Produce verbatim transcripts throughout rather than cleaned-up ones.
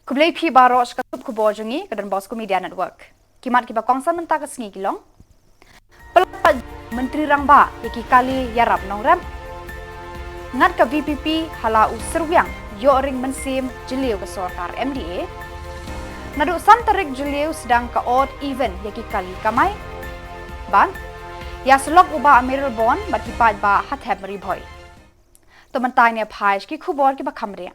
Khublei phi baroh sha ka tnat khubor jong ngi ka Don Bosco Media Network. Ki mat kiba kongsan mynta ka sngi ki long: Pynlait pat Myntri Rangbah ïa ki kali ïarap nongrep. Ngat ka VPP ha la u Syrwiang ïoh ring mynsiem jylliew ka sorkar MDA. Naduh san tarik Jylliew sdang ka odd even ïa ki kali kamai. Bad ïasyllok u Bah Mayralborn bad ki paidbah ha Thep Ri Bhoi. To mynta ngin ïa phai sha ki khubor kiba kham riang.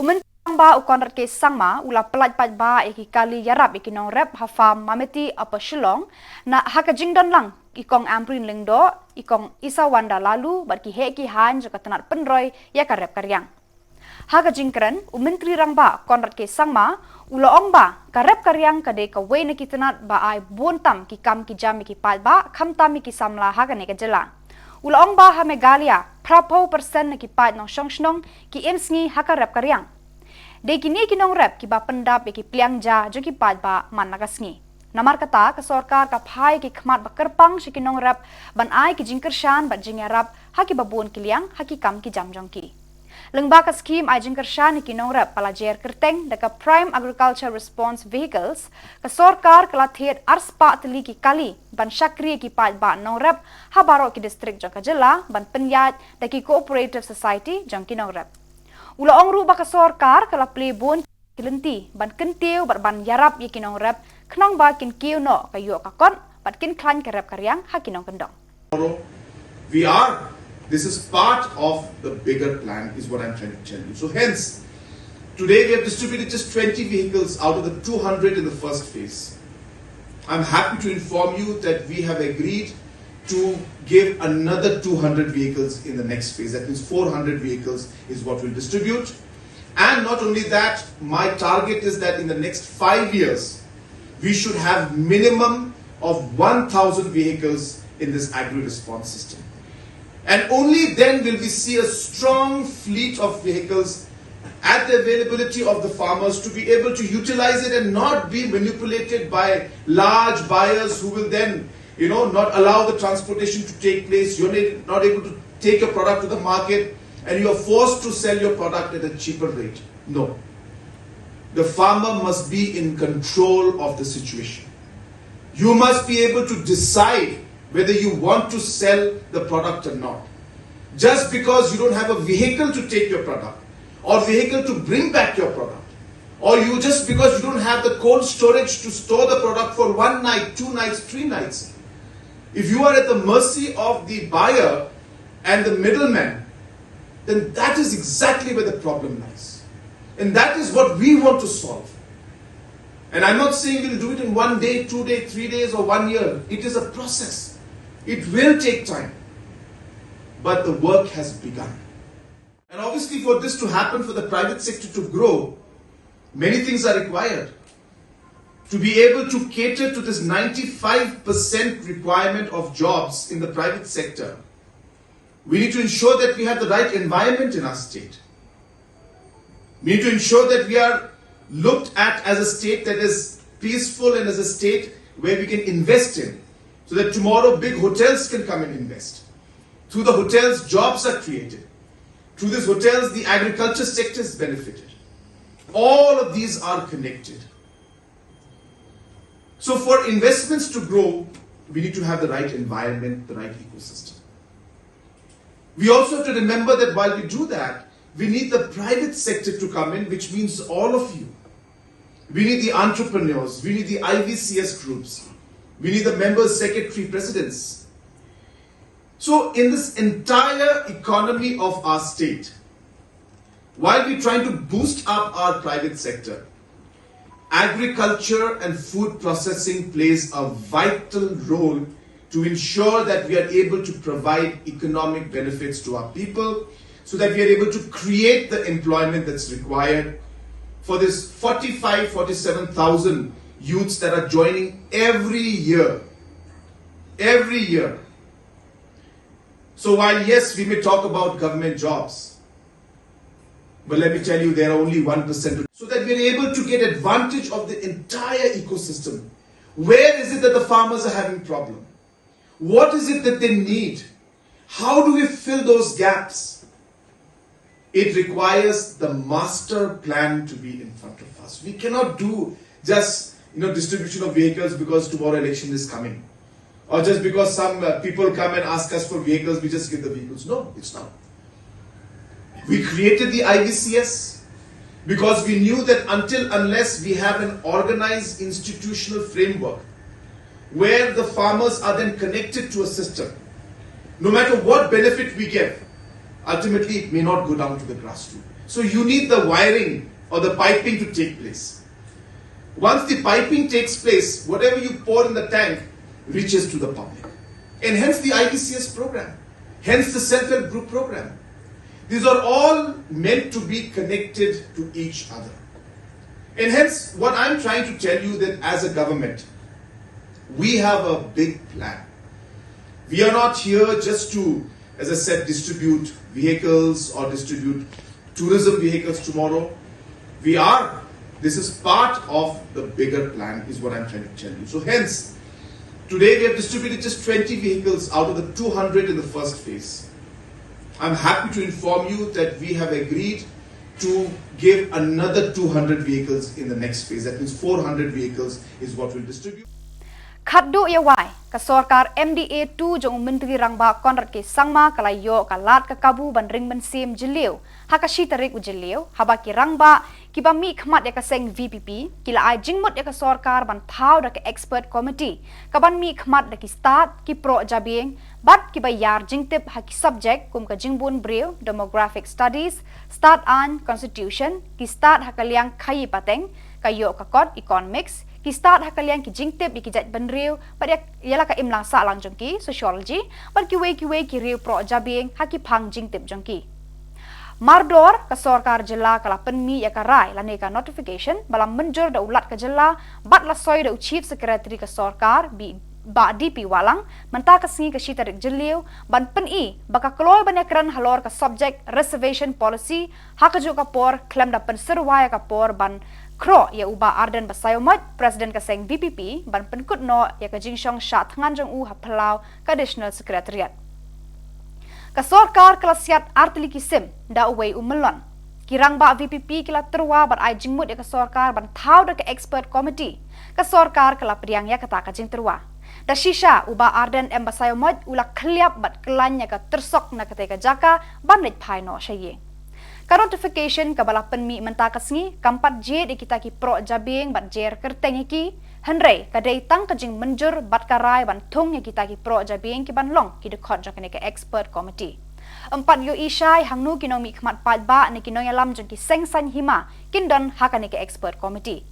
U Myntri Rangbah u Conrad K Sangma u la pynlait pat ba ïa ki kali ïarap ïa ki nongrep ha farm Mameti Upper Shillong, na ha ka jingdon lang i Kong Ampareen Lyngdoh, i Kong Isawanda Laloo bad ki heh ki haiñ jong ka tnat pynroi ïa ka rep ka riang. Ha ka jingkren, u Myntri Rangbah Conrad K Sangma u la ong ba ka rep ka riang ka dei kawei na ki tnat ba ai bun tam ki kam ki jam ïa ki paidbah, khamtam ïa ki samla ha kane ka jylla. U la ong ba ha Meghalaya, phra phew percent na ki paid nongshong shnong ki im sngi ha ka rep ka riang. Dei kine ki nongrep kiba pyndap ïa ki pliang ja jong ki paidbah man la ka sngi. Namar kata ka sorkar ka phai ki khmat ba kyrpang sha ki nongrep ban ai ki jingkyrshan bad jingïarap ha kiba bun ki liang ha ki kam ki jam jong ki. Lyngba ka skhim ai jingkyrshan ïa ki nongrep ba la jer kyrteng da ka Prime Agriculture Response Vehicles, ka sorkar ka la thied arspah tylli ki kali ban shakri ïa ki paidbah nongrep ha baroh ki distrik jong ka jylla ban pynïaid da ki cooperative society jong ki nongrep. U la ong ruh ba ka sorkar ka la plie bun ki lynti ban kyntiew bad ban ïarap ïa ki nongrep khnang ba kin kiew noh ka ïoh ka kot bad kin khlaiñ ka rep ka riang ha ki nongkyndong. We are, this is part of the bigger plan, is what I'm trying to tell you. So, hence, today we have distributed just twenty vehicles out of the two hundred in the first phase. I'm happy to inform you that we have agreed to give another two hundred vehicles in the next phase. That means four hundred vehicles is what we'll distribute. And not only that, my target is that in the next five years, we should have minimum of one thousand vehicles in this agri response system. And only then will we see a strong fleet of vehicles at the availability of the farmers to be able to utilize it and not be manipulated by large buyers who will then, you know, not allow the transportation to take place. You're not able to take your product to the market and you are forced to sell your product at a cheaper rate. No. The farmer must be in control of the situation. You must be able to decide whether you want to sell the product or not. Just because you don't have a vehicle to take your product, or vehicle to bring back your product, or you just because you don't have the cold storage to store the product for one night, two nights, three nights, if you are at the mercy of the buyer and the middleman, then that is exactly where the problem lies. And that is what we want to solve. And I'm not saying we'll do it in one day, two days, three days, or one year. It is a process. It will take time. But the work has begun. And obviously, for this to happen, for the private sector to grow, many things are required. To be able to cater to this ninety-five percent requirement of jobs in the private sector, we need to ensure that we have the right environment in our state. We need to ensure that we are looked at as a state that is peaceful and as a state where we can invest in, so that tomorrow big hotels can come and invest. Through the hotels, jobs are created. Through these hotels, the agriculture sector is benefited. All of these are connected. So, for investments to grow, we need to have the right environment, the right ecosystem. We also have to remember that while we do that, we need the private sector to come in, which means all of you. We need the entrepreneurs, we need the I V C S groups, we need the members, secretary, presidents. So, in this entire economy of our state, while we're trying to boost up our private sector, agriculture and food processing plays a vital role to ensure that we are able to provide economic benefits to our people, so that we are able to create the employment that's required for this forty-five, forty-seven thousand youths that are joining every year. Every year. So while, yes, we may talk about government jobs, but let me tell you, there are only one percent. So that we're able to get advantage of the entire ecosystem. Where is it that the farmers are having problem? What is it that they need? How do we fill those gaps? It requires the master plan to be in front of us. We cannot do just, you know, distribution of vehicles because tomorrow election is coming, or just because some uh, people come and ask us for vehicles, we just give the vehicles. No, it's not. We created the I V C S because we knew that until unless we have an organized institutional framework where the farmers are then connected to a system, no matter what benefit we give, ultimately it may not go down to the grassroots. So you need the wiring or the piping to take place. Once the piping takes place, whatever you pour in the tank reaches to the public. And hence the I V C S program, hence the self-help group program. These are all meant to be connected to each other. And hence, what I'm trying to tell you, that as a government, we have a big plan. We are not here just to, as I said, distribute vehicles or distribute tourism vehicles tomorrow. We are. This is part of the bigger plan, is what I'm trying to tell you. So hence, today we have distributed just twenty vehicles out of the two hundred in the first phase. I'm happy to inform you that we have agreed to give another two hundred vehicles in the next phase. That means four hundred vehicles is what we'll distribute. Khatduh ïa wai, ka sorkar M D A two jong u Myntri Rangbah Conrad K Sangma ka la ïoh ka lad ka kabu ban ring mynsiem jylliew ha ka shi tarik u Jylliew, haba ki rangbah kiba mih khmat ïa ka seng V P P ki la ai jingmut ïa ka sorkar ban thaw da ka expert committee ka ban mih khmat da ki stad, ki proh jabieng bad kiba ïar jingtip ha ki subject kum ka jingbun briew, demographic studies, stad aiñ, constitution, ki stad ha ka liang khaïi pateng, ka ïoh ka kot, economics, ki stad ha ka liang ki jingtip ïa ki jaitbynriew bad ïa, ïa la ka imlang sahlang jong ki, sociology, bad kiwei kiwei ki riew proh jabieng ha ki phang jingtip jong ki. Mardor, ka sorkar jylla ka la pynmih ïa ka rai lane ka notification ba la mynjur da u Lat ka jylla bad la soi da u Chief Secretary ka sorkar, Bah D P Wahlang, mynta ka sngi ka shi tarik Jylliew, ban pyni ba ka kloi ban ïakren halor ka subject reservation policy ha kajuh ka por khlem da pynsyrwa ïa ka por ban khroh ïa u Bah Ardent Basaiawmoit, President ka seng V P P, ban pynkut noh ïa ka jingshong shah thngan jong u ha phyllaw ka Additional Secretariat. Ka sorkar ka la siat artylli ki sim da uwei u myllon. Ki rangbah V P P ki la tyrwa bad ai jingmut ïa ka sorkar ban thaw da ka expert committee. Ka sorkar ka la pdiang ïa kata ka jingtyrwa. Da shisha u Bah Ardent M Basaiawmoit u la khylliap bad khlaiñ ïa ka tyrsok na katei ka jaka ban leit phai noh sha ïing. Ka notification kaba la pynmih mynta ka sngi kam pat jied ïa kita ki proh jabieng bad jer kyrteng ïa ki, hynrei ka dei tang ka jingmynjur bad ka rai ban thung ïa kita ki proh jabieng ki ban long ki dkhot jong kane ka expert committee. Ym pat ïohi shai hangno ki nongmihkhmat paidbah ne ki nongïalam jong ki seng saiñ hima kin don ha kane ka expert committee.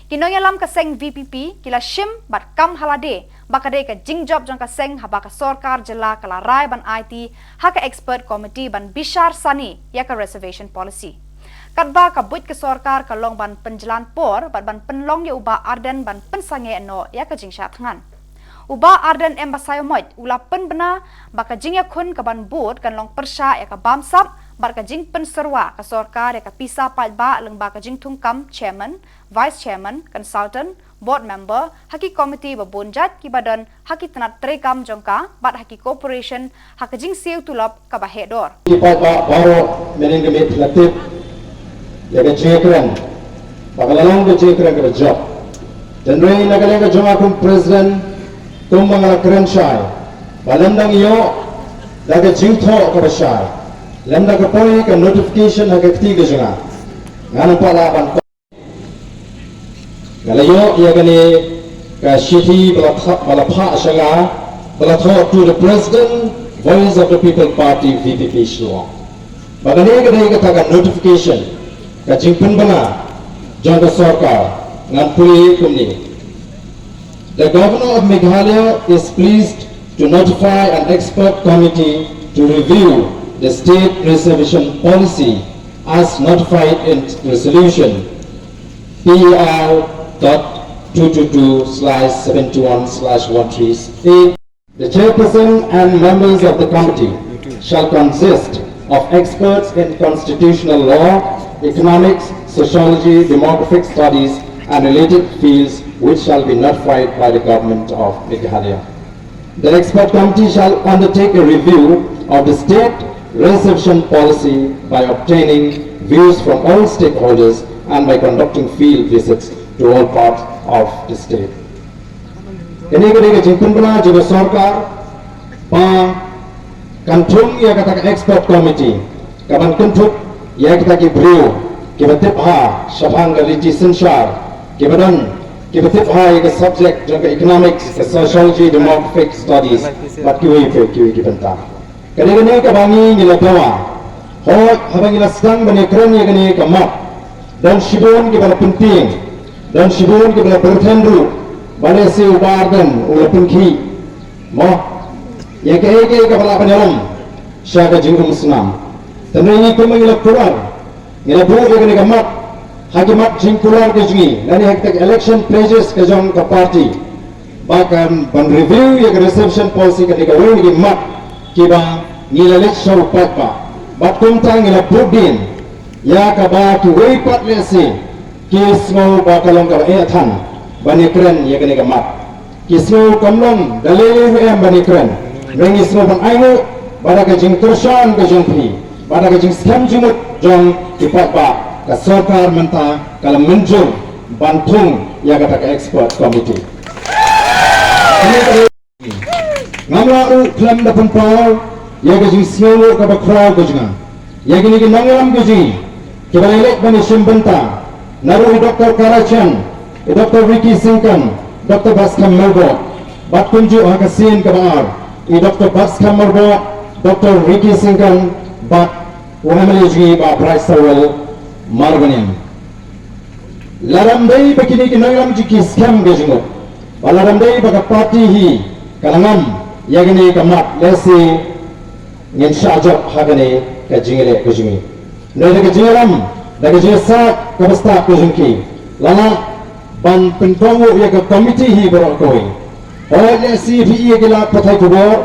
Ki nongïalam ka seng V P P ki la shim bad kam ha lade ba ka dei ka jingjop jong ka seng haba ka sorkar jylla ka la rai ban aiti ha ka expert committee ban bishar sani ïa ka reservation policy. Katba ka buit ka sorkar ka long ban pynjlan por bad ban pynlong ïa u Bah Ardent ban pynsangeh noh ïa ka jingshah thngan. U Bah Ardent M Basaiawmoit u la pynbna ba ka jingïakhun ka ban bud kan long pyrshah ïa ka bamsap bad ka jingpynsyrwa ka sorkar ïa ka pisa paidbah lyngba ka jingthungkam chairman, vice chairman, consultant, board member ha ki committee ba bun jait kiba don ha ki tnat treikam jong ka bad ha ki corporation ha ka jingsiew tulop kaba heh dor. Ki paidbah baroh mynhynnin ka miet la tip ïa ka jingkren ba ka la long ka jingkren kaba jop. Hynrei na ka liang ka jong nga kum president, kumba nga la kren shai, ba lymda ngi ïoh da ka jingthoh kaba shai, lymda ka poi ka notification ha ka kti ka jong nga, ngan ym pat lah ban Nga la ïoh ïa kane ka shithi ba la phah, ba la phah sha nga, ba la thoh to the President, Voice of the People Party, V P P Shillong. Ba kane ka dei kata ka notification, ka jingpynbna jong ka sorkar, ngan pule kumne. The Governor of Meghalaya is pleased to notify an expert committee to review the state reservation policy as notified in resolution P R dot two two two slash seventy-one slash one three eight. The chairperson and members of the committee shall consist of experts in constitutional law, economics, sociology, demographic studies, and related fields, which shall be notified by the Government of Meghalaya. The expert committee shall undertake a review of the state reservation policy by obtaining views from all stakeholders and by conducting field visits to all parts of the state. Kane ka dei ka jingpynbna jong ka sorkar ba kan thung ïa kata ka expert committee kaban kynthup ïa kita ki briew kiba tip ha shaphang ka lynti synshar, kiba don, kiba tip ha ïa ka subject jong ka economics, ka sociology, demographic studies bad kiwei kiwei ki bynta. Ka dei kane kaba ngi ngi la dawa. Hooid, haba ngi la sdang ban ïakren ïa kane ka map, don shibun kiba la pyntieng, don shibun kiba la pyrthen ruh ba lehse u Bah Ardent u la pynkhih, mo, ïa kaei kaei kaba lah ban ïalam sha ka jingumsnam. Te ngi kumba ngi la kular, ngi la buh ïa kane ka map ha ki mat jingkular ka jong ngi lane ha kita ki election pledges ka jong ka party ba kan ban review ïa ka reservation policy. Ka dei kawei na ki mat kiba ngi la leit sha u paidbah. Bad kumta ngi la buddien ïa kaba kiwei pat lehse ki sngew ba ka long kaba eh than ban ïakren ïa kane ka mat. Ki sngew kam long da lei lei ruh em ban ïakren. Ngi sngew ban ainguh ba da ka jingkyrshan ka jong phi, ba da ka jingskhem jingmut jong ki paidbah, ka sorkar mynta ka la mynjur ban thung ïa kata ka expert committee. Ngam lah ruh khlem da pynpaw ïa ka jingsngewnguh kaba khraw ka jong nga ïa kine ki nongïalam ka jong ngi kiba la leit ban ïashim bynta, naduh i Doktor Kara Chan, i Doktor Ricky Syngkon, Doktor Batskhem Myrboh, bad kumjuh ha ka sien kaba ar, i Doktor Batskhem Myrboh, Doktor Ricky Syngkon bad u M L A jong ngi Bah Brightstarwell Marbaniang. Lada ym dei ba kine ki nongïalam jong ngi ki skhem ka jingmut, bad lada ym dei ba ka party hi ka la ngam ïa kane ka mat, lehse ngin shah jop ha kane ka jingïaleh ka jong ngi. Hynrei da ka jingïalam, da ka jingïasaid kaba stad ka jong ki, la lah ban pynkohnguh ïa ka committee hi baroh kawei. Hooid, lehse phi i ïa ki lad pathai khubor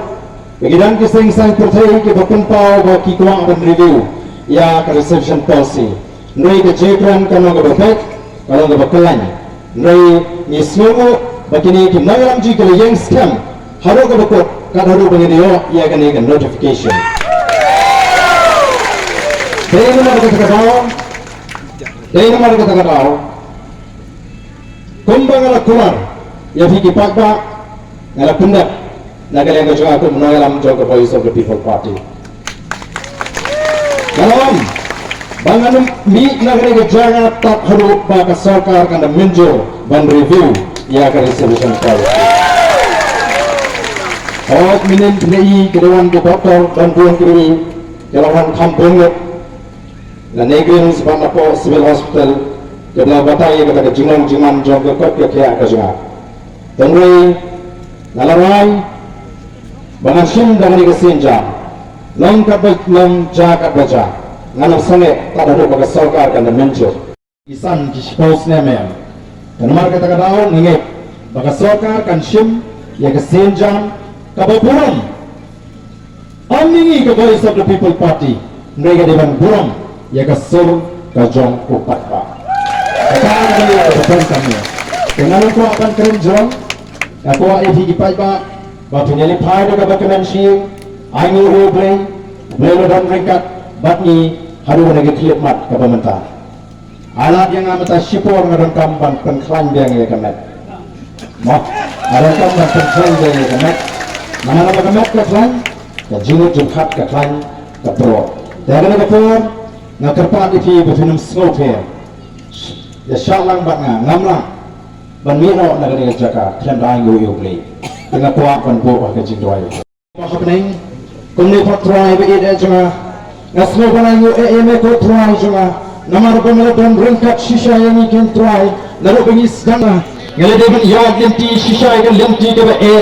ba ki don ki seng saiñ pyrthei kiba pynpaw ba ki kwah ban review ïa ka reservation policy. Hynrei ka jingkren kan long kaba beit, kan long kaba kyllain. Hynrei ngi sngewnguh ba kine ki nongïalam jong ngi ki la ïeng skhem haduh kaba kut, kat haduh ba ngin ïoh ïa kane ka notification. Dei namar kata ka daw, dei namar kata ka daw, kumba nga la kular ïa phi ki paidbah, nga la pyndep na ka liang ka jong nga kum u nongïalam jong ka Voice of the People Party. Nga la ong ba ngan ym mih na kane ka jaka tad haduh ba ka sorkar kan da mynjur ban review ïa ka reservation policy. Hooid, mynnin phi i ki dei wan ki doktor, don bun ki dei ki la wan kham bun ngut na NEIGRIHMS bad napoh Civil Hospital, kiba la batai ïa kata ka jinglong jingman jong ka koit ka khiah ka jong nga. Hynrei nga la rai ba ngan shim da kane ka sienjam, long katba long, jia katba jia, ngan ym sangeh tad haduh ba ka sorkar kan da mynjur. Ki san ki shiphew snem em. Te namar kata ka daw nga ngeit ba ka sorkar kan shim ïa ka sienjam kaba burom. Ym ïa ngi ka Voice of the People Party, hynrei ka dei ban burom ïa ka sur ka jong u paidbah. Kata ka dei kaba donkam ïa. Te nga ym kwah ban kren jrong, nga kwah ïa phi ki paidbah ba phin ïalehphai da kaba kmen sha ïing, ainguh ïa U Blei, U Blei un don ryngkat bad ngi haduh kane ka khyllipmat kaba mynta. Ai lad ïa nga mynta shipor nga donkam ban pynkhlaiñ biang ïa ka met. Mo, nga donkam ban pynkhlaiñ biang ïa ka met. Namar ba ka met ka khlaiñ, ka jingmut jingpyrkhat ka khlaiñ, ka pyrshah. Te ha kane ka por nga kyrpad ïa phi ba phin ym sngewpher. Ïa shah lang bad nga, ngam lah ban mih noh na kane ka jaka khlem da ainguh ïa U Blei. Te nga kwah ban buh ha ka jingduwai. Ba hapdeng kumne pat Trai ba ïeit jong nga, nga sngewbha nga ainguh ïa me ko Trai jong nga. Namar ba me la don ryngkat shisha ïa ngi ken Trai, naduh ba ngi sdang. Nga la dei ban ïaid lynti shisha ïa ka lynti kaba eh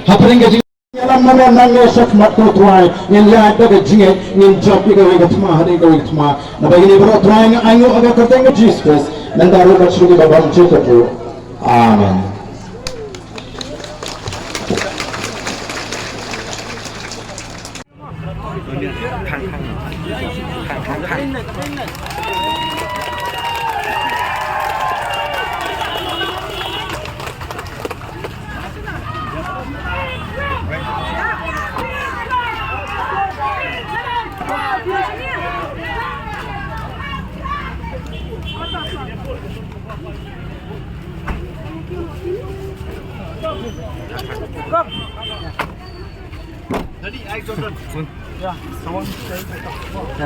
hapdeng ka jingïalam, namar nangne shakhmat ko Trai ngin ïaid da ka jingngeit, ngin jop ïa kawei ka thma hadien kawei ka thma. Naba ïa kine baroh Trai nga ainguh ha ka kyrteng ka Jisu Khrist, mynta ruh bad sha ki babun jingkyrkhu. Amen. Ya,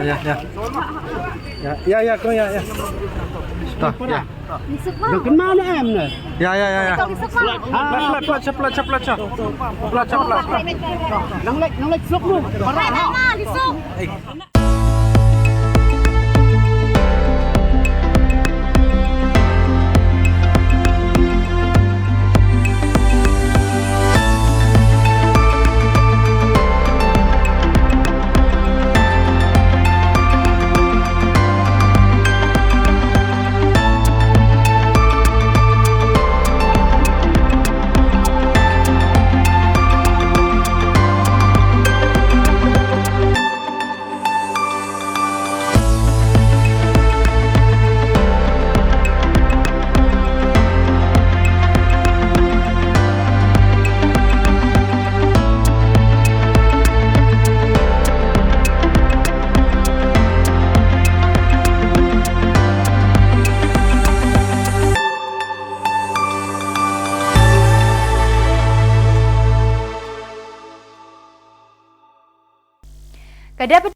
ya, ya. Ya, ya, ya, kong, ya, ya. Dah, ya. Dah kenal em ne? Ya, ya, ya, ya. Plat, plat, plat, plat, plat. Plat, plat, plat. Nang lek, nang lek slok lu. Parah. Ka Deputy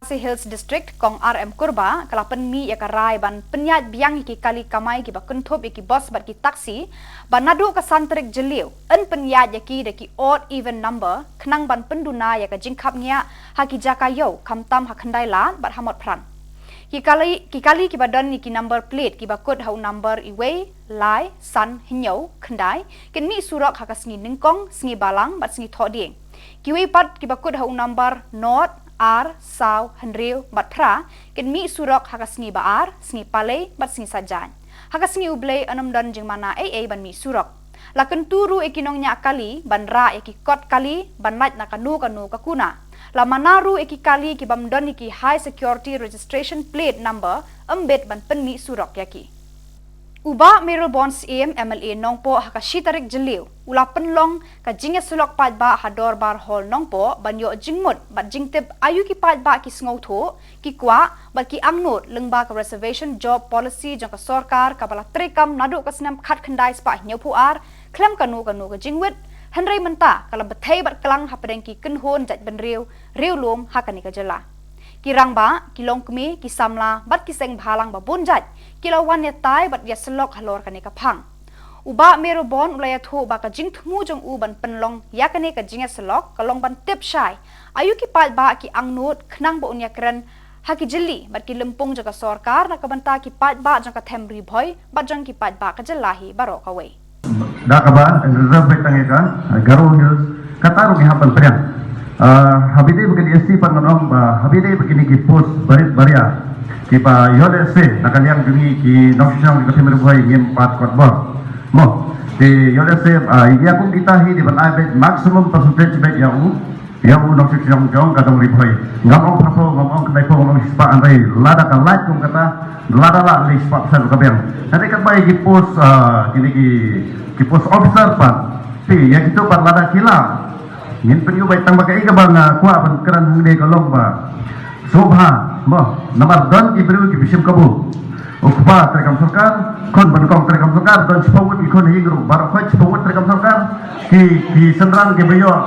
Khasi Hills District, Kong R M Kurbah, ka la pynmih ïa ka rai ban pynïaid biang ïa ki kali kamai kiba kynthup ïa ki bus bad ki taxi, ba naduh ka san tarik Jylliew, yn pynïaid ïa ki da ki odd even number, khnang ban pynduna ïa ka jingkhapngiah ha ki jaka ïew, khamtam ha Khyndailad bad ha Motphran. Ki kali, ki kali kiba don ïa ki number plate kiba kut ha u number iwei, lai, san, hynñiew, khyndai, kin mih surok ha ka sngi Nyngkong, sngi Balang bad sngi Thohdieng. Kiwei pat kiba kut ha u number nod, ar, saw, hynriew bad phra, kin mih surok ha ka sngi Ba-ar, sngi Palei bad sngi Saitjaiñ. Ha ka sngi U Blei yn ym don jingmana ei ei ban mih surok. La kyntu ruh ïa ki nongñiah kali ban rah ïa ki kot kali ban lait na kano kano ka kuna. La mana ruh ïa ki kali ki bym don ïa ki high security registration plate number ym bit ban pynmih surok ïa ki. U Bah Mayralborn Syiem, M L A Nongpoh, ha ka shi tarik Jylliew, u la pynlong ka jingïasyllok paidbah ha Dorbar Hall Nongpoh ban ïoh jingmut bad jingtip aïu ki paidbah ki sngewthuh, ki kwah bad ki angnud lyngba ka Reservation Job Policy jong ka sorkar kaba la treikam naduh ka snem khatkhyndai spah hynñiewphew ar khlem kano kano ka jingwit, hynrei mynta ka la bthei bad klang hapdeng ki kynhun jaitbynriew riewlum ha kane ka jylla. Ki rangbah, ki longkmie, ki samla bad ki seng bhalang babun jait ki la wan ïatai bad ïasyllok halor kane ka phang. U Bah Mayralborn u la ïathuh ba ka jingthmu jong u ban pynlong ïa kane ka jingïasyllok ka long ban tip shai aïu ki paidbah, ki angnud, khnang ba un ïakren ha ki jylli bad ki lympung jong ka sorkar na ka bynta ki paidbah jong ka them Ri Bhoi bad jong ki paidbah ka jylla hi baroh kawei. Da kaba reserve beit tang ïa ka Garo Hills, kata ruh ngi hap ban pdiang. Ah, haba ïadei bad ka D S C pat ngan ong ba haba ïadei bad kine ki post barit baria kiba ïoh lehse na ka liang jong ngi ki nongshong shnong jong ka them Ri Bhoi ngim pat kot bor. Mo, te ïoh lehse, ah, ïa kum kita hi dei ban ai beit maximum percentage beit ïa u ïa u nongshongshnong jong ka dong Ri Bhoi. Ngam ong phraphew, ngam ong khyndaiphew, ngam ong shispah, hynrei lada ka lait kum kata, lada lah leit shispah percent ka biang. Hynrei katba ïa ki post, ah, kine ki, ki post officer pat, te ïa kito pat lada ki lah, ngin pynïoh beit tang ba kaei kaba nga kwah ban kren hangne ka long ba sngewbha, mo, namar don ki briew kiba shim kabu. U kpa treikam sorkar, khun ba nyngkong treikam sorkar, don shiphew ngut ki khun ha ïing ruh, baroh khoit shiphew ngut treikam sorkar. Ki, ki shynrang kiba ïoh,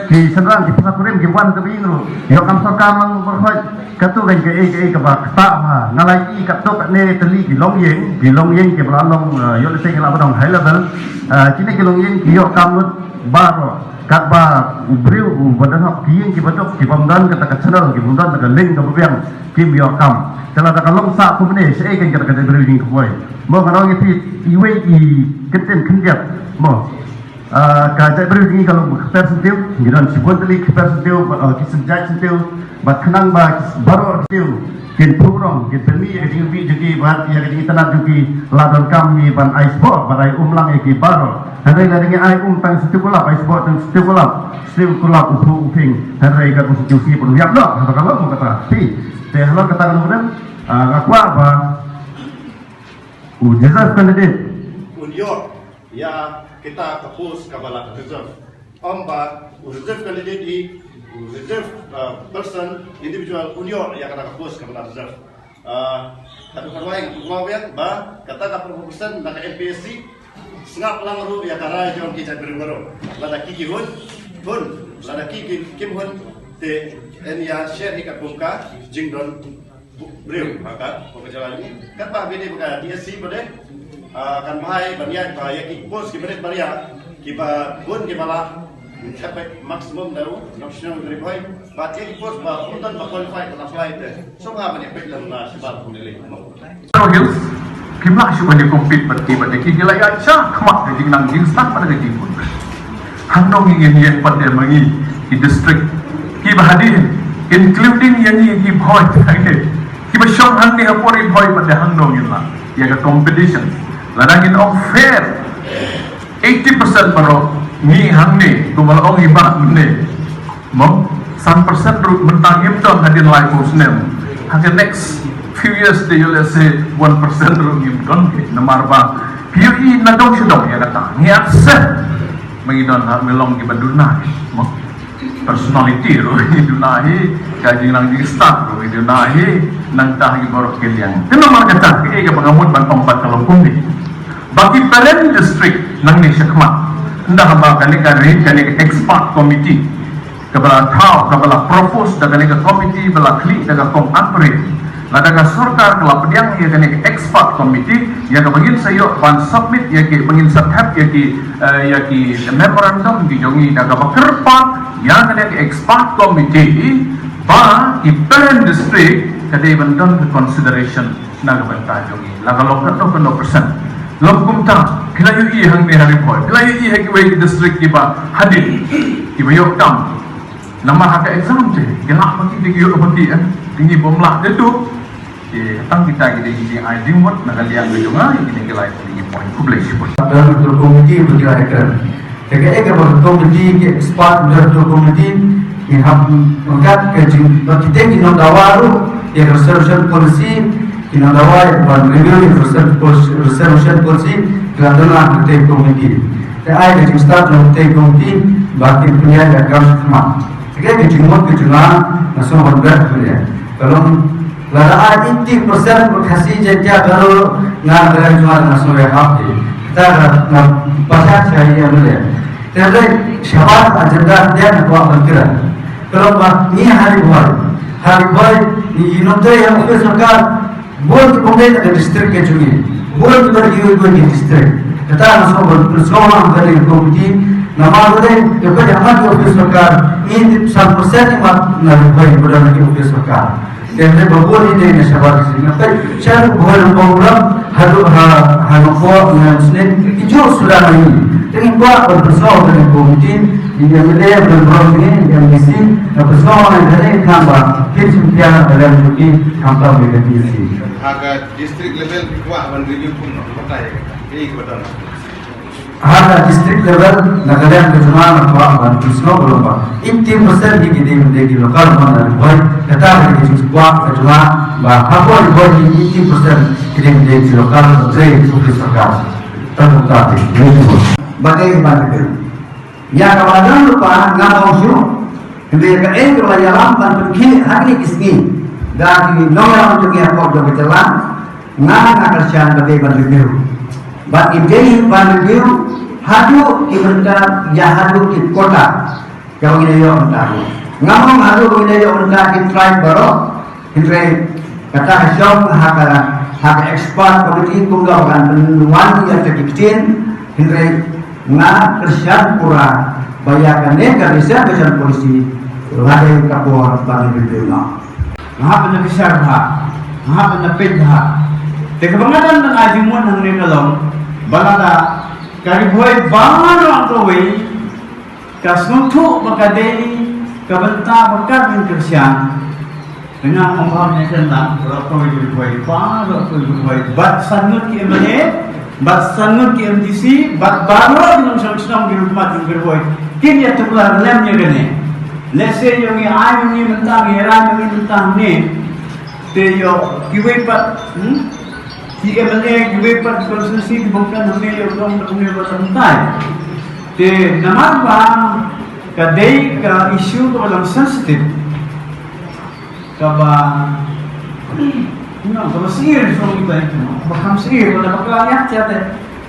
ki shynrang ki phra kurim ki wan ha kaba ïing ruh ïoh kam sorkar lang baroh khoit. Kato kan kaei kaei kaba ktah bha. Nga la ïohi katto katne tylli ki longïing, ki longïing kiba la long, eh, ïoh lehse ki la ba dang high level. Eh, kine ki longïing ki ïoh kam lut baroh. Katba u briew uba don hok ki ïing kiba duk, ki bym don kata ka channel, ki bym don kata ka link kaba biang, kim ïoh kam. Te lada ka long sah kumne, shaei kan kata ka jaitbynriew jong ngi ka poi. Mo, nga ong ïa phi, iwei i kyntien khyndiat, mo. Ah, ka jaitbynriew jong ngi ka long ba kper syntiew, ngi don shibun tylli kper syntiew, ba, ah, ki symjait syntiew, bad khnang ba ki baroh syntiew kin pynrung, kin pynmih ïa ka jingïohi jong ki bad ïa ka jingitynnad jong ki, la donkam ngi ban ai sbok bad ai um lang ïa ki baroh. Hynrei lada ngi ai um tang syntiew kulap, ai sbok tang syntiew kulap, syntiew kulap u phuh u ping, hynrei katkum syntiew sngi pat u ïap noh, haba ka long kata. Phi, te halor kata ka long, ah, nga kwah ba u reserve candidate un ïoh ïa kita ka post kaba la reserve. Ym ba u reserve candidate hi, u reserve, uh, person, individual, un ïoh ïa kata ka post kaba la reserve. Uh, ka dei ka ruh nga kwah biang ba kata ka phraphew percent na ka M P S C, Sngap lang ruh ïa ka rai jong ki jaitbynriew baroh. Lada ki ki hun, hun, lada ki ki kim hun, te yn ïa share hi katkum ka jingdon briew ha ka, ka jylla jong ngi. Katba bad ka D S C pat de, ah, kan bha ban ïaid ba ïa ki post ki barit baria, kiba hun kiba lah, Shape maximum da u, nong shnong Ri Bhoi, bad ïa ki post ba ym don ba qualified ban apply te. Sngewbha ban ïa peit lang na shabar pun dili. Hills kim lah shuh ban ïa compete bad ki, bad ki ki la ïa shah khmat ka jingnang jingstad bad ka jingpun. Hangno ngi ngin ïeng pat ïa ma ngi ki district kiba hadien, including ïa ngi ki Bhoi, kiba shong hangne ha por Ri Bhoi pat, hangno ngin lah ïa ka competition. Lada ngin ong fair, eighty percent baroh ngi hangne, kumba la ong i Bah mynne. Mo, san percent ruh mynta ngim don hadien laiphew snem. Ha ka next few years te ïoh lehse one percent ruh ngim don, namar ba phi ïohi na dong sha dong ïa kata. Ngi accept ba ngi don ha, ngi long kiba duna, mo. Personality ruh ngi duna hi, ka jingnang jingstad ruh ngi duna hi, nangta ha ki baroh ki liang. Te namar kata, kaei kaba nga mut ban ong pat ka long kumne. Ba ki parent district nangne shakhmat, ynda haba kane ka ri, kane ka expert committee kaba la thaw, kaba la propose da kane ka committee ba la khlieh da ka Kong Ampareen, lada ka sorkar ka la pdiang ïa kane ka expert committee, ïa kaba ngin sa ïoh ban submit ïa ki, ba ngin sa thep ïa ki, eh, ïa ki memorandum ki jong ngi da kaba kyrpad ïa kane ka expert committee ba ki parent district ka dei ban don ka consideration na ka bynta jong ngi, la ka long katno katno percent. Long kumta, phi la ïohi hangne ha Ri Bhoi, phi la ïohi ha kiwei ki district kiba hadien, kiba ïoh kam. Namar ha ka exam te ki lah ma ki, te ki ïoh ma ki, eh, te ngi bym lah te tu. Te tang kita ki dei ki jingai jingmut na ka liang ka jong nga, kine ki lai ki point. Khublei shibun. Dah tu komiti bergerak. Te kaei kaba ka komiti, ki expert, dah tu komiti, ngi hap ryngkat ka jing, ba kita ngi nang dawa ruh ïa ka reservation policy, ngi nang dawa ïa ban review ïa ka reservation policy, reservation policy, ka la don ha ka komiti. Te ai ka jingstad na ka komiti ba kin pynïaid ïa ka kam khmat. Te kaei ka jingmut ka jong nga, nga sngewbha ban bret pynïaid. Ka long Lada ai eighty percent ba Khasi Jaiñtia Garo, nga kren jong nga, nga sngewbha hap hi. Kata ka nga pynshai sha ïa M L A. Te lei shabar agenda te nga kwah ban kren. Ka long ba ngi ha Ri Bhoi, ha Ri Bhoi ngi nongtrei ha office sorkar, bun ki pynleit na ka district ka jong ngi, bun ki ba ki, bun ki district. Kata nga sngewbha ban pynsngew ha kane ka komiti, namar ba dei, te ba ïa ha ka office sorkar ngi tip san percent ïa mat na Ri Bhoi ba don ha ka office sorkar. Te hynrei ba bun ïa dei na shabar Khasi. Nga peit sha Ri Bhoi Nongpoh Umroi haduh ha, ha Nongpoh, Umroi, Mynsnit, ki juh suda na ngi. Te ngi kwah ban pynsngew ïa ka komiti, ïa M L A, ban burom ïa M D C, nga pynsngew ïa ka dei tang ba kin shim piang ka rem jong ki khamtam ïa ka D C. Ha ka district level ki kwah ban review kumno, batai ïa kata. Ïa ki ba don. Ha ka district level, na ka liang ka jong nga nga kwah ban pynsngew ba long ba eighty percent ki dei ban dei ki local ban da Ri Bhoi, kata ka dei ka jingkwah ka jong nga ba hapoh Ri Bhoi ki eighty percent ki dei ban dei ki local ban trei office sorkar. Tang kumta te, ba dei ban dei. Ïa kaba dang lypa ngam ong shuh. Hynrei kaei kaba la ïalam ban pynkhih ha kine ki sngi da ki nongïalam jong ngi hapoh jong ka jylla, nga nga kyrshan ba dei ban review. Bad ngi dei ban review haduh ki bynta, ïa haduh ki quota kaba ngi la ïoh mynta. Ngam ong haduh ba ngi la ïoh mynta ki tribe baroh. Hynrei kata ka shong ha ka, ha ka expert committee kumno ba kan pynwan ïa ka ktien, hynrei nga kyrshan pura ba ïa kane ka reservation policy la dei ka por ban review noh. Nga hap ban kyrshan bha, nga hap ban peit bha. Te kaba nga dang ai jingmut hangne ka long ba lada ka Ri Bhoi baroh kawei ka sngewthuh ba ka dei ka bynta ba ka dang kyrshan. Nga ong ba ne kan la, baroh kawei Ri Bhoi, baroh kawei Ri Bhoi, bad san ngut ki M L A, bad san ngut ki M D C, bad baroh ki nongshong shnong ki ruh mat Ri Bhoi. Kin ïa tuklar lem ïa kane. Lehse ïa ngi ai ïa ngi mynta, ngi rai ïa ngi mynta ne. Te ïoh kiwei pat, hmm? Ki M L A kiwei pat ki constituency ki bym kren hangne ïoh long hangne ba tang tai. Te namar ba ka dei ka issue kaba long sensitive. Kaba, you know, kaba sir song kita itu, kaba kham sir, kaba bakla ïa kita te.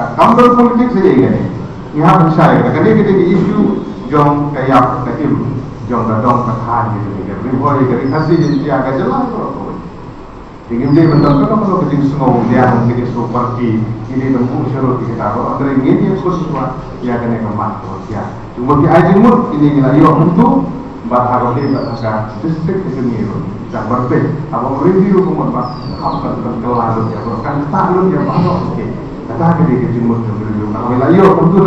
kata kam don politics ïa kane. Ngi hap ban shai kane, kane ka dei ka issue jong ka ïap ka im, jong ka dong ka thaiñ ïa kane ka Ri Bhoi, ka Ri Khasi Jaiñtia, ka jylla baroh kawei. Te ngim dei ban don kano kano ka jingsngew biang, ka jingsngew party, ngi dei ban buh sharud ïa kata baroh. Hynrei ngin ïa kut shuwa ïa kane ka mat ka ba thiah. Kumba phi ai jingmut, kine ngi la ïoh mynta, bad ha ka phi bad ha ka district ka jong ngi ruh. Sa ban phi, haba review ka mut ba, hap ban pynkylla lut ïa baroh, kan ktah lut ïa baroh, okay. Kata ka dei ka jingmut ka review. Ngi la ïoh mynta,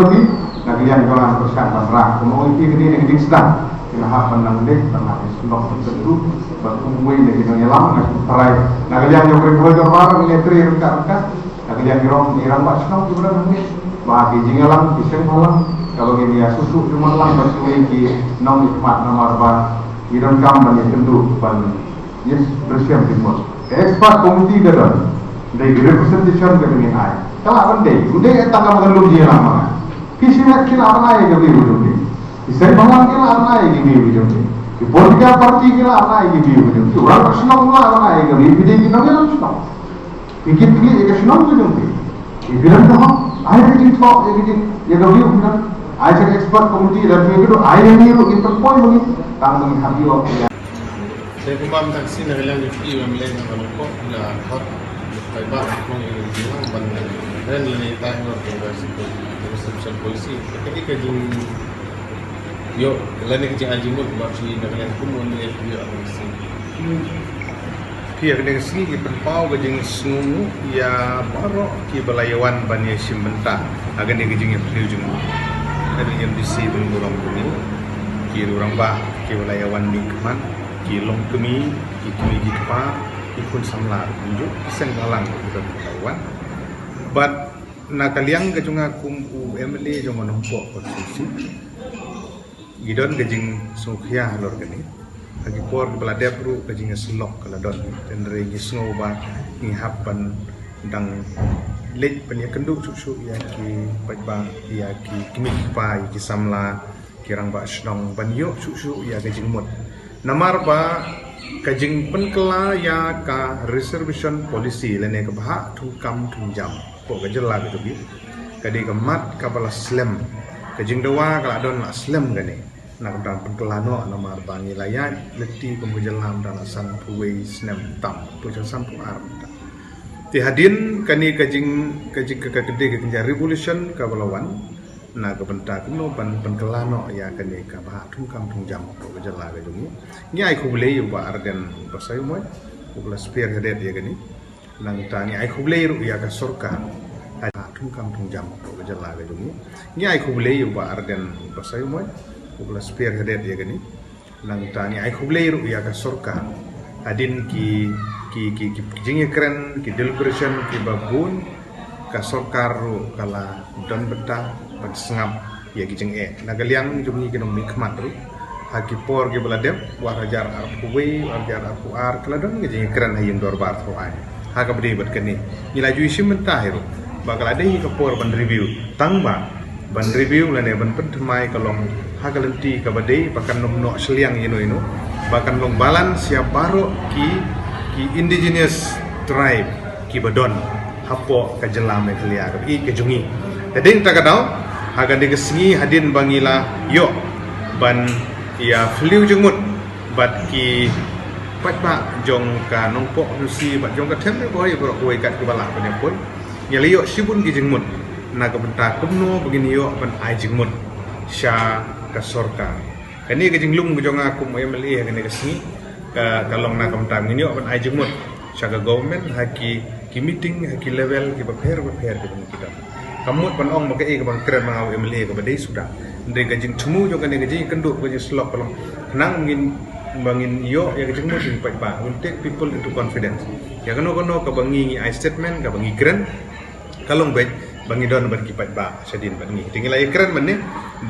na ka liang jong nga pyrshang ban rah. Kumba ong ïa phi, kine na ka jingsdang. Ki la hap ban nang leit, ban hap ban shnong ban kyntu, ban kumwei na ki nongïalam, na ki trai. Na ka liang jong Ri Bhoi Dorbar, ngi la trei ryngkat ryngkat. Na ka liang jong ngi rangbah shnong kiba don hangne. Ba ki jingïalam, ki seng bhalang, kaba ngin ïa sngewthuh jingmut lang, ban kumwei ki nongmihkhmat namar ba ngi donkam ban ïakynduh, ban ïa pyrshang jingmut. Ka expert committee ka don. Dei ki representation kaba ngin ai. Ka lah ban dei. Ym dei tang kaba kan lum jingïalam ma nga. Ki seng ki lah ban ai ka view jong ki. Ki seng bhalang ki lah ban ai ki view jong ki. Ki political party ki lah ban ai ki view jong ki. Ki rangbah shnong ki lah ban ai ka view. Ki dei ki nongïalam shnong. Ki kit khlieh ïa ka shnong ka jong ki. Ki bilang ka hok. Ai ka jingthoh ïa ka jing, ïa ka view ki nang. Ai ka expert committee lada phi ïakynduh, ai ïa ngi ruh, ngin pynpoi ma ngi. Tang ba ngi hap ïoh ïa. Te kumba mynta ka sien na ka liang jong phi ba mlien ha ka longkot, la khot paidbah, khot ïa ka jingïalang ban ren lane tai ngor ïa ka reservation policy. Ka dei ka jing, ïoh lane ka jingai jingmut ba phi na ka liang kum u M L A phi ïoh ha ka sien. Phi ha kane ka sngi ki pynpaw ka jingsngewnguh ïa baroh kiba la ïawan ban ïashim bynta ha kane ka jingïapyrshang jingmut. Ka dei M D C ban burom kane, ki rangbah kiba la ïawan mihkhmat, ki longkmie, ki kmie ki kpa, ki khun samla, kumjuh ki seng bhalang kiba la ïawan. Bad na ka liang ka jong nga kum u M L A jong ka Nongpoh constituency, ngi don ka jingsngewkhia halor kane. Ha ki por kiba la dep ruh ka jingïasyllok ka la don. Hynrei ngi sngew ba ngi hap ban dang leit ban ïakynduh shuh shuh ïa ki paidbah, ïa ki kmie ki kpa, ïa ki samla, ki rangbah shnong ban ïoh shuh shuh ïa ka jingmut. Namar ba ka jingpynkylla ïa ka reservation policy lane ka bhah thungkam thungjam hapoh ka jylla ka jong ngi, ka dei ka mat kaba la slem. Ka jingdawa ka la don la slem kane. Na ka bynta pynkylla noh namar ba ngi la ïaid lynti kum ka jylla mynta la sanphew wei snem tam, phew san, sanphew ar mynta. Te hadien kane ka jing, ka jing, ka, ka, ka dei ka jing revolution kaba la wan. Na ka bynta kumno ban pynkylla noh ïa kane ka bhah thungkam thungjam hapoh ka jylla ka jong ngi. Ngi ai khublei ïa u Bah Ardent Basaiawmoit uba la spearhead ïa kane. Nangta ngi ai khublei ruh ïa ka sorkar Ai ha thungkam thungjam ka jylla ka jong ngi. Ngi ai khublei ïa u Bah Ardent Basaiawmoit, u ba la spearhead ïa kane. Nangta ngi ai khublei ruh ïa ka sorkar hadien ki, ki, ki, ki, ki jingïakren, ki deliberation kiba bun, ka sorkar ruh ka la don bynta ban sngap ïa ki jingeh na ka liang jong ngi ki nongmihkhmat ruh. Ha ki por kiba la dep, ar hajar arphew wei, ar hajar arphew ar, ka la don ka jingïakren ha ïing dorbar thaw aiñ. Ha kaba dei bad kane, ngi la ju ïashim bynta hi ruh ba ka la dei ka por ban review. Tang ba ban review lane ban pynthymmai ka long ha ka lynti kaba dei, ba kan ym noh shiliang ïano ïano, ba kan long balance ïa baroh ki, ki indigenous tribe kiba don hapoh ka jylla Meghalaya kaba ïeit ka jong ngi. Te dei na kata ka daw, ha kane ka sngi hadien ba ngi la ïoh ban ïa phylliew jingmut bad ki paidbah jong ka Nongpoh Nusi bad jong ka Them Ri Bhoi baroh kawei kat kiba lah ban ïa poi, ngi la ïoh shibun ki jingmut na ka bynta kumno ba ngin ïoh ban ai jingmut sha ka sorkar. Kane ka jinglum ka jong nga kum u M L A ha kane ka sngi ka, ka long na ka bynta ngin ïoh ban ai jingmut sha ka government ha ki, ki meeting ha ki level kiba pher ba pher kiba ngi ki don. Kam mut ban ong ba kaei kaba nga kren ma nga u M L A kaba dei suda. Hynrei ka jingthmu jong kane ka jingïakynduh ka jingsyllok ka long khnang ngin, ba ngin ïoh ïa ka jingmut jong ki paidbah, will take people into confidence. Ïa kano kano kaba ngi, ngi ai statement, kaba ngi kren, ka long beit ba ngi don bad ki paidbah shadien bad ngi. Te ngi la ïakren mynne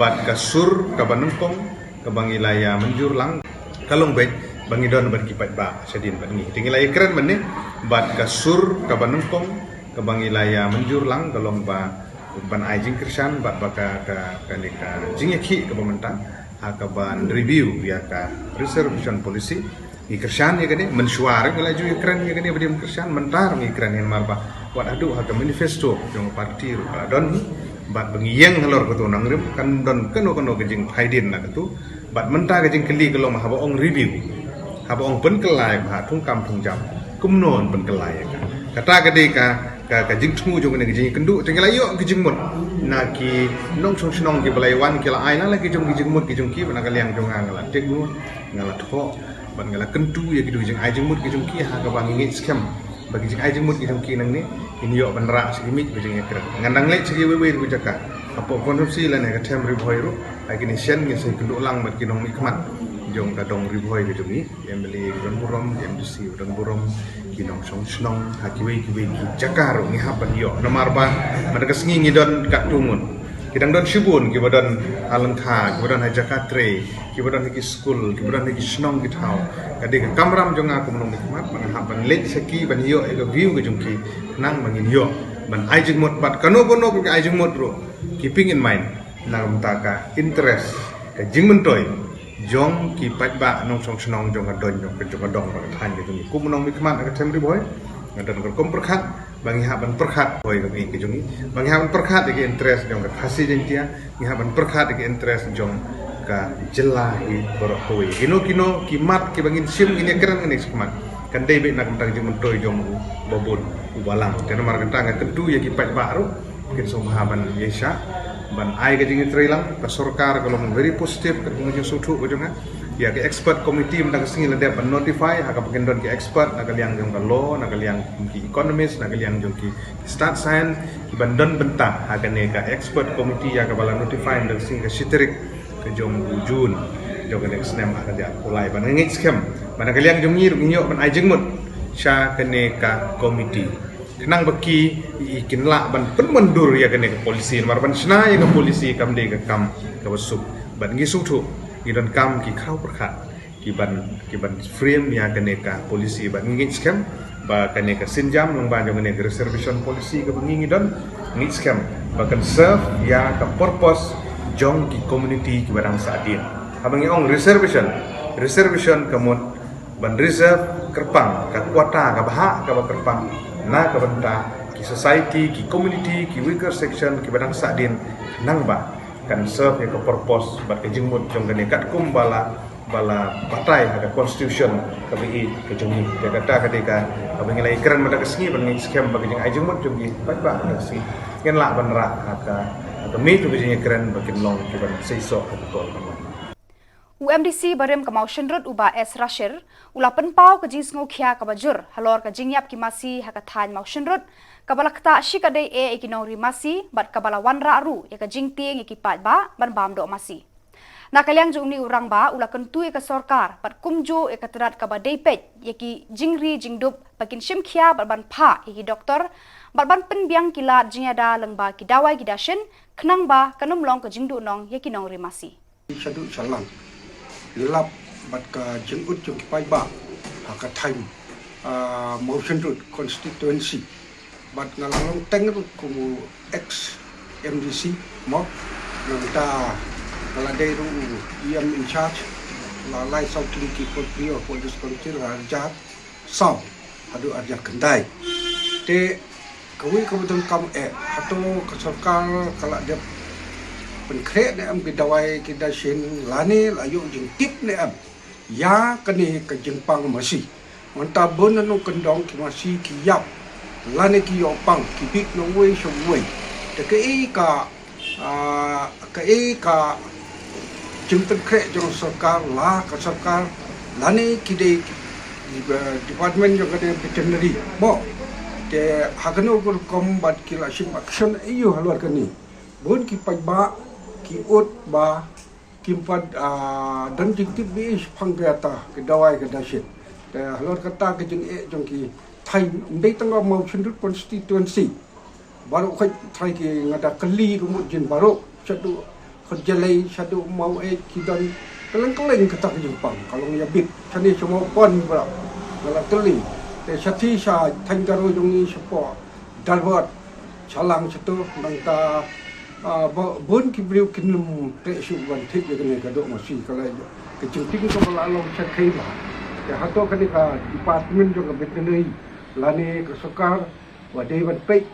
bad ka sur kaba nyngkong kaba ngi la ïa mynjur lang, ka long beit ba ngi don bad ki paidbah shadien bad ngi. Te ngi la ïakren mynne bad ka sur kaba nyngkong kaba ngi la ïa mynjur lang, ka long ba ban ai jingkyrshan bad ba ka, ka, kane ka jingïakhih kaba mynta ha kaban review ïa ka reservation policy. Ngi kyrshan ïa kane, mynshuwa ruh ngi la ju ïakren ïa kane, ba dei ban kyrshan, mynta ruh ngi kren ïa, namar ba wat haduh ha ka manifesto jong ka party ruh ka la don hi, bad ba ngi ïeng halor kato nongrim, kan don kano kano ka jingphaidien na kato. Bad mynta ka jingkylli ka long haba ong review, haba ong pynkylla ïa ka ha thungkam thungjam, kumno yn pynkylla ïa ka. Kata ka dei ka, ka, ka jingthmu jong kane ka jingïakynduh. Te ngi la ïoh ki jingmut na ki nongshong shnong kiba la ïa wan, ki la ai la la ki jong ki jingmut ki jong ki, bad na ka liang jong nga, nga la take note, nga la thoh bad nga la kyntu ïa kitu ki jingai jingmut ki jong ki, ha kaba ngi ngeit skhem ba ki jingai jingmut ki jong ki nangne kin ïoh ban rah sha ki miej ba jingïakren. Ngan dang leit sha kiwei wei ruh ki jaka hapoh constituency lane ka Them Ri Bhoi ruh, ha kine ki sien ngin sa ïakynduh lang bad ki nongmihkhmat jong ka dong Ri Bhoi ka jong ngi, ki M L A ki don burom, ki M D C ki don burom, ki nongshong shnong ha kiwei kiwei ki jaka ruh ngi hap ban ïoh. Namar ba mynta ka sngi ngi don katto ngut, ki dang don shibun kiba don ha lyngkha, kiba don ha jaka trei, kiba don ha ki skul, kiba don ha ki shnong ki thaw. Ka dei ka kamram jong nga kum u nongmihkhmat ba nga hap ban leit sha ki ban ïoh ïa ka view ka jong ki, khnang ba ngin ïoh ban ai jingmut. Bad kano kano ka ai jingmut ruh, keeping in mind na ka bynta ka interest, ka jingmyntoi jong ki paidbah nongshong shnong jong ka dong, jong ka, jong ka dong bad ka thaiñ ka jong ngi. Kum u nongmihkhmat na ka Them Ri Bhoi, nga don ka rukom pyrkhat ba ngi hap ban pyrkhat, Bhoi, ka jong ngi, ba ngi hap ban pyrkhat ïa ka interest jong ka Khasi Jaiñtia, ngi hap ban pyrkhat ïa ka interest jong ka jylla hi baroh kawei. Kino kino ki mat kiba ngin shim, ngin ïakren, ngin ïa shim mat, kan dei beit na ka bynta ka jingmyntoi jong u babun u balang. Te namar kata nga kyntu ïa ki paidbah ruh, kin sngewbha ban ïaishah ban ai ka jingïatreilang. Ka sorkar ka long very positive, ka long jingsngewthuh ka jong nga. Ïa ka expert committee mynta ka sngi la dep ban notify, ha kaba kin don ki expert na ka liang jong ka law, na ka liang ki economist, na ka liang jong ki stad science, kiban don bynta ha kane ka expert committee ïa kaba la notify mynta ka sngi, ka shi tarik ka jong u June jong kane ka snem ar hajar arphew lai. Bad nga ngeit skhem ba na ka liang jong ngi ruh ngin ïoh ban ai jingmut sha kane ka committee, khnang ba ki, i, kin lah ban pynmyndur ïa kane ka policy. Namar ban shna ïa ka policy kam dei ka kam kaba suk. Bad ngi sngewthuh ngi donkam ki khraw pyrkhat kiban, kiban frame ïa kane ka policy. Bad ngi ngeit skhem ba kane ka sienjam lyngba jong kane ka reservation policy kaba ngi, ngi don, ngeit skhem ba kan serve ïa ka purpose jong ki community kiba dang sahdien. Haba ngi ong reservation, reservation ka mut ban reserve kyrpang, ka quota, ka bhah kaba kyrpang na ka bynta ki society, ki community, ki weaker section kiba dang sahdien, khnang ba kan serve ïa ka purpose bad ka jingmut jong kane, katkum ba la, ba la batai ha ka constitution kaba ïeit ka jong ngi. Te kata ka dei ka, kaba ngi la ïakren mynta ka sngi, bad ngi ngeit skhem ba ka jingai jingmut jong ngi paidbah mynta ka sngi kin lah ban rah ha ka, ha ka mih jong ka jingïakren, ba kin long kiban seisoh ha ka por kaba U MDC barim ka Mawshynrut u Bah S Rashir u la pynpaw ka jingsngewkhia kaba jur halor ka jingïap ki masi ha ka thaiñ Mawshynrut, kaba la ktah shikatdei eh ïa ki nongri masi bad kaba la wanrah ruh ïa ka jingtieng ïa ki paidbah ban bam doh masi. Na ka liang jong une u rangbah u la kyntu ïa ka sorkar bad kumjuh ïa ka tnat kaba dei peit ïa ki jingri jingdup ba kin shim khia bad ban phah ïa ki doktor bad ban pynbiang ki lad jingïada lyngba ki dawai ki dashin, khnang ba kan ym long ka jingduhnong ïa ki nongri masi. Shaduh shalang ngi lap bad ka jingud jong ki paidbah ha ka thaiñ, ah, Mawshynrut constituency. Bad nga la long teng ruh kum u ex MDC mo, nangta nga la dei ruh u EM in charge la lai saw tylli ki por prio por diskonsil ha jar saw haduh arjar khyndai. Te kawei ka bynta kam eh, hato ka sorkar ka la dep pynkhreh ne em ki dawai ki dashin lane la ïoh jingtip ne em ïa kane ka jingpang masi. Mynta bun na nongkyndong ki masi ki ïap lane ki ïoh pang, ki bit na uwei sha uwei. Te kaei ka, ah, kaei ka jingpynkhreh jong sorkar, la ka sorkar lane ki dei ki, eh, department jong ka veterinary mo. Te ha kano ka rukom bad ki la shim action aiu halor kane? Bun ki paidbah ki ud ba kim pat, ah, don jingtip beit shaphang kata ka dawai ka dashin. Te halor kata ka jingeh jong ki thaiñ, ym dei tang ka Mawshynrut constituency, baroh khoit thaiñ ki nga da kylli ka mut jin baroh, shaduh Kharjalei, shaduh Maweit, ki don kylleng kylleng kata ka jingpang. Ka long ïa bit shane sha Mawpon baroh nga la kylli. Te shathie sha thaiñ Garo jong ngi shapoh Darbot, Shalang shato, nangta, ah, ba, bun ki briew kin ym treh shuh ban thied ïa kane ka doh masi. Ka la ka jingtieng kaba la long shakhei bha. Te hato kane ka department jong ka veterinary lane ka sorkar ba dei ban peit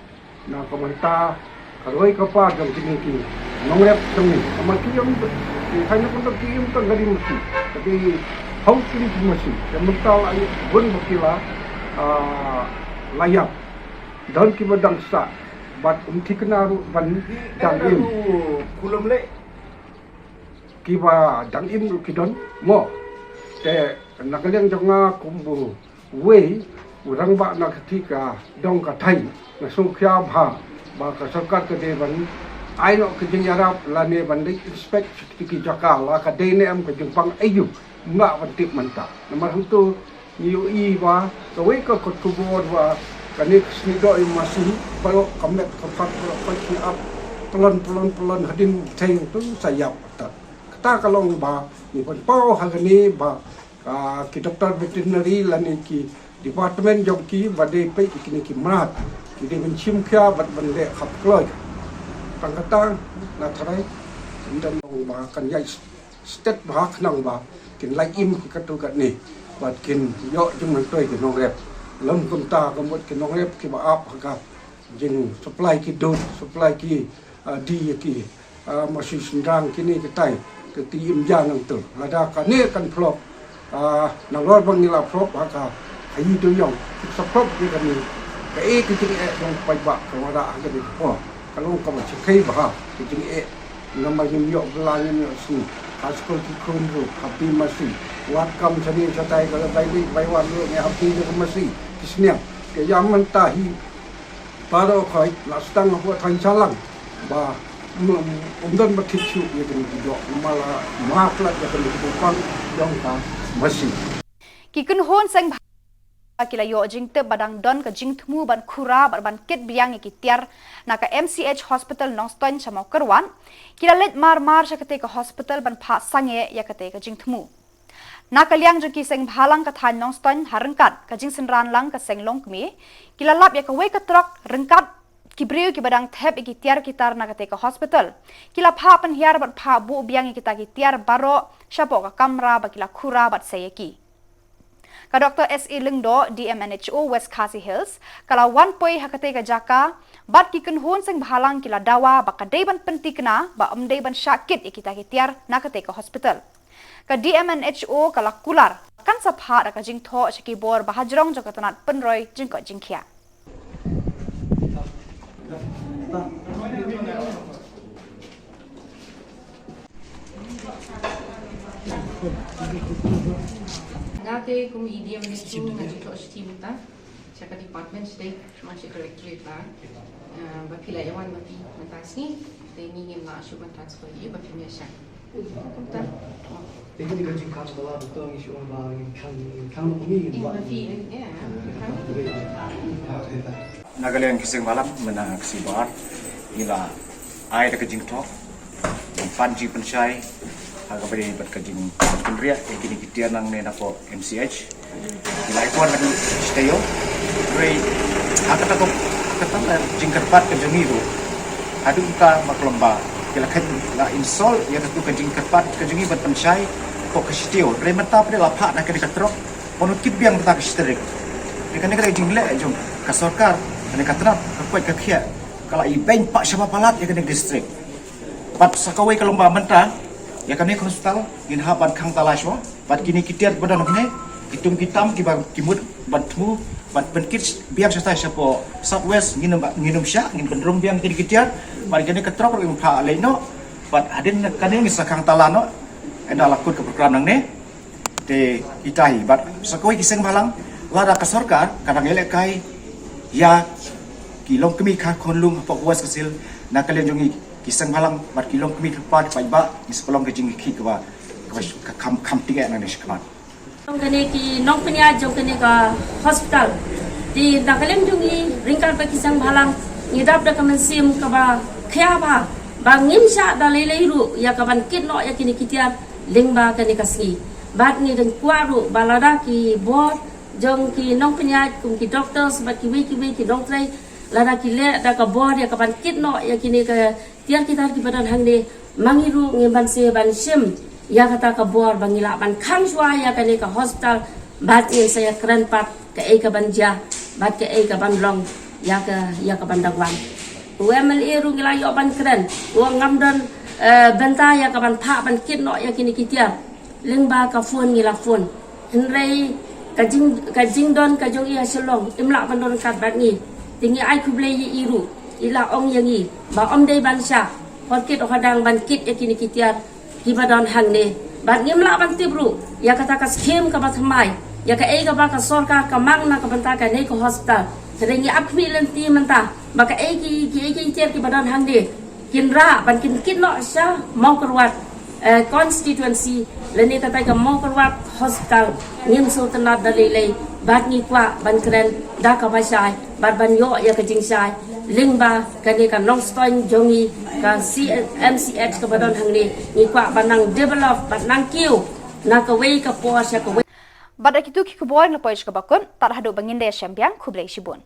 na ka bynta ka roi ka par jong kine ki nongrep jong ngi. Namar ki ïam ki thaiñ na ka bynta ki ïam tang ka ri masi, ka dei hau tylli ki masi. Te mynta la ïa bun ba ki la, ah, la ïap. Don kiba dang sah bad ym thikna ruh ban dang im. Kiba dang im ruh ki don mo. Te na ka liang jong nga kum uwei u rangbah na kata ka dong ka thaiñ, nga sngewkhia bha ba ka sorkar ka dei ban ai noh ka jingïarap lane ban leit inspect sha kata ki jaka la ka dei ne em ka jingpang aiu, ym lah ban tip mynta. Namar hangto ngi ïohi ba kawei ka kot khubor ba kane ka sngi doh ïa masi baroh ka met ka phad baroh ka ki ap tlon tlon tlon hadien u bthei tu sa ïap tat. Kata ka long ba ngi pynpaw ha kane ba, ah, ki doktor veterinary lane ki department jong ki ba dei peit ïa kine ki mrad ki dei ban shim khia bad ban leh khapkhlaiñ. Tang kata nga tharai ynda long ba kan ïai stet bha khnang ba kin lait im ki katto katne bad kin ïoh jingmyntoi ki nongrep. Lym kumta ka mut ki nongrep kiba ap ha ka jing supply ki dud, supply ki, ah, die ïa ki, ah, masi shynrang kine kitai, ki, ki im ja nangta. Lada kane kan flop, ah, nalor ba ngi la flop ha ka, ha ïing dewïong, ki sa flop ïa kane. Kaei ka jingeh jong paidbah ka wanrah ha kane ka por? Ka long kaba shakhei bha ka jingeh. Namar ngim ïoh bylla ngim ïoh sngi. Ha skul ki khun ruh hap die masi. Wad kam shane shatai, ka la bai leit bai wad ruh ngi hap die da ka masi. Ki sniang. Te ïa mynta hi baroh khoit la sdang hapoh thaiñ Shalang ba ym, ym don ba thied shuh ïa kine ki doh, namar la mad lad ïa kine ki doh pang jong ka masi. Ki kynhun seng bha ki la ïoh jingtip ba dang don ka jingthmu ban khura bad ban kit biang ïa ki tiar na ka MCH Hospital Nongstoiñ sha Mawkyrwat, ki la leit mar mar sha katei ka hospital ban phah sangeh ïa katei ka jingthmu. Na ka liang jong ki seng bhalang ka thaiñ Nongstoiñ, ha ryngkat ka jingsynran lang ka seng longkmie, ki la lap ïa kawei ka trok ryngkat ki briew kiba dang thep ïa ki tiar ki tar na katei ka hospital. Ki la phah pynhiar bad phah buh biang ïa kita ki tiar baroh shapoh ka kamra ba ki la khura bad sei ïa ki. Ka Doktor S A Lyngdoh, DMNHO West Khasi Hills, ka la wan poi ha katei ka jaka bad ki kynhun seng bhalang ki la dawa ba ka dei ban pynthikna ba ym dei ban shah kit ïa kita ki tiar na katei ka hospital. Ka DMNHO ka la kular kan sa phah da ka jingthoh sha ki bor ba hajrong jong ka tnat pynroi jingkoit jingkhiah. Te kum i D M ne tu nga ju thoh shithi mynta sha ka department sha dei, sha ka directorate ba, eh, ba phi la ïa wan ma phi mynta sngi, te ngi ngim lah shuh ban transfer ïa ba phi ïa shah. Kumta. Te kine ka jingkhang ba la ba to ngi shu ong ba ngi khang, ngi khang ma phi, ngi ba phi, eh, khang. Na ka liang ki seng bhalang mynta ka sngi ba ar ngi la ai da ka jingthoh ban pan jingpynshai ha kaba ïadei bad ka jingpynriah ïa kine ki tiar nangne napoh M C H. Ki la ai por na ka shatei, hynrei ha kata ka, ha kata ka jingkyrpad ka jong ngi ruh haduh mynta ma ka lymba ki la kheiñ, la insult ïa katu ka jingkyrpad ka jong ngi ban pynshai hapoh ka shatei. Hynrei mynta pat la phah na kane ka trok ban kit biang mynta ka shi tarik. Te kane ka dei jingleh jong ka sorkar, kane ka tnat, ka koit ka khiah ka la ibeiñ pat shaba palat ïa kane ka district. Bad sa kawei ka lymba mynta ïa kane ka hospital ngin hap ban khang talash mo. Bad kine ki tiar ba don hangne, ki tum ki tam kiba ki mut ban thmu, ban pynkit biang shatai shapoh South West, ngin ym, ngin ym shah, ngin pynrung biang kine ki tiar. Bad kane ka trok ruh ngin phah leit noh. Bad hadien kane ngin sa khang talash noh. Ynda la kut ka program nangne. Te kita hi bad sa kawei ki seng bhalang, lada ka sorkar ka dang ïalehkai ïa ki longkmie ka khunlung hapoh West Khasi Hills, na ka liang jong ngi ki seng bhalang bad ki longkmie ki paidbah, ngi sa pynlong ka jingkhih kaba, kaba ka kham, kham tieng eh nangne shakhmat. Jong kane ki nongpynïaid jong kane ka hospital. Te na ka liang jong ngi ryngkat bad ki seng bhalang ngi dap da ka mynsiem kaba khia ba, ba ngim shah da lei lei ruh ïa ka ban kit noh ïa kine ki tiar lyngba kane ka sngi. Bad ngi dang kwah ruh ba lada ki bor jong ki nongpynïaid kum ki doctors bad kiwei kiwei ki nongtrei, lada ki leh da ka bor ïa ka ban kit noh ïa kine ka tiar ki tar kiba don hangne, ma ngi ruh ngim banse ban shim ïa kata ka bor ba ngi lah ban khang shuwa ïa kane ka hospital. Bad ngin sa ïa kren pat kaei ka ban jia bad kaei ka ban long ïa ka, ïa ka ban dang wan. U M L A ruh ngi la ïoh ban kren, u ong ngam don, eh, bynta ïa ka ban phah ban kit noh ïa kine ki tiar. Lyngba ka phone ngi la phone. Hynrei ka jing, ka jingdon ka jong i ha Shillong im lah ban don ryngkat bad ngi. Te ngi ai khublei ïa i ruh, i la ong ïa ngi ba ym dei ban shah, hor kit hor dang ban kit ïa kine ki tiar kiba don hangne. Bad ngim lah ban tip ruh ïa kata ka skim kaba thymmai, ïa kaei kaba ka sorkar ka mang na ka bynta kane ka hospital. Hynrei ngi ap khmih lynti mynta ba kaei ki, kiei ki tiar kiba don hangne kin rah ban kin kit noh sha Mawkyrwat, eh, constituency, lane katai ka Mawkyrwat hospital. Ngim sngewtynnat da lei lei bad ngi kwah ban kren da kaba shai bad ban ïoh ïa ka jingshai lyngba kane ka Nongstoiñ jong ngi, ka C-, M C H kaba don hangne. Ngi kwah ban nang develop bad nang kiew na kawei ka por sha kawei. Bad da kitu ki khubor ngi la poi sha kaba kut, tad haduh ban ngin da ïashem biang, khublei shibun.